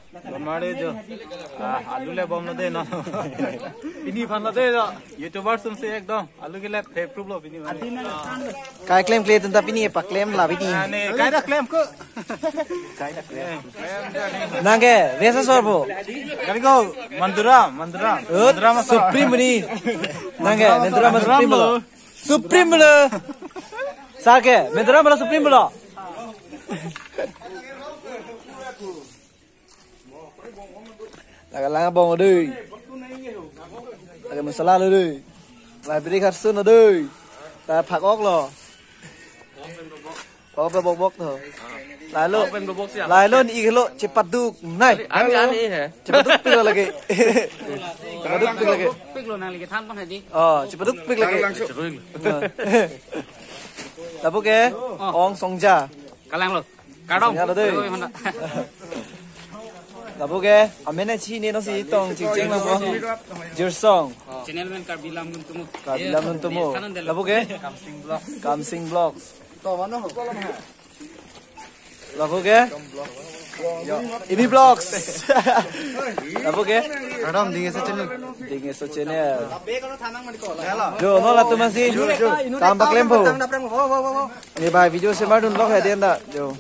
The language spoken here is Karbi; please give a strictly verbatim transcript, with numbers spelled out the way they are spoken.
Bomare jo. Ah, alu le bomlo de non. Pini aphan lo de jo. YouTuber sumsi ekdom alu ke le phe prup lo pini aphan. Kai klemkle atum ta pini paklem la pini. Ane, kai ta klem ko. Nang ke, besa sorbo. Kali ko, Mandura, Mandura. Ut, Mandura masuk. Supreme ni. Nang ke, Mandura masuk Supreme lo. Supreme lo. Sa ke, Mandura masuk Supreme lo. Lake lang abong dei. Lake masala lo dei. Lake biri kharsun lo dei. Ta phak-ok lo. Phak-ok pe bok bok to. Lailo. Phak-ok pen bok bok siya. Lailo ni iklo chepaduk nai. Ani ani he. Chepadukpik lo lake. Chepadukpik lake. Pik lo nang lagi than pan hadi. Oh, chepadukpik lake. Lapu ke, oh. Ong Songja. Kalang lo. Kardom. Songja lo dei. Kardom, Honda. Lapu ke, amen si ne no si tong chingching lapu. Jirsong. Channel men Karbi Lam Nuntumu. Karbi Lam Nuntumu. Lapu ke, Kamsing Vlogs. Kamsing Vlogs. Lapu ke, Ini Vlogs. Lapu ke, Kardom, Ding Eso Channel. Ding Eso Channel. Jo, non latum si. Kam paklem po. Ni bai video share dun lok hai den da. Jo.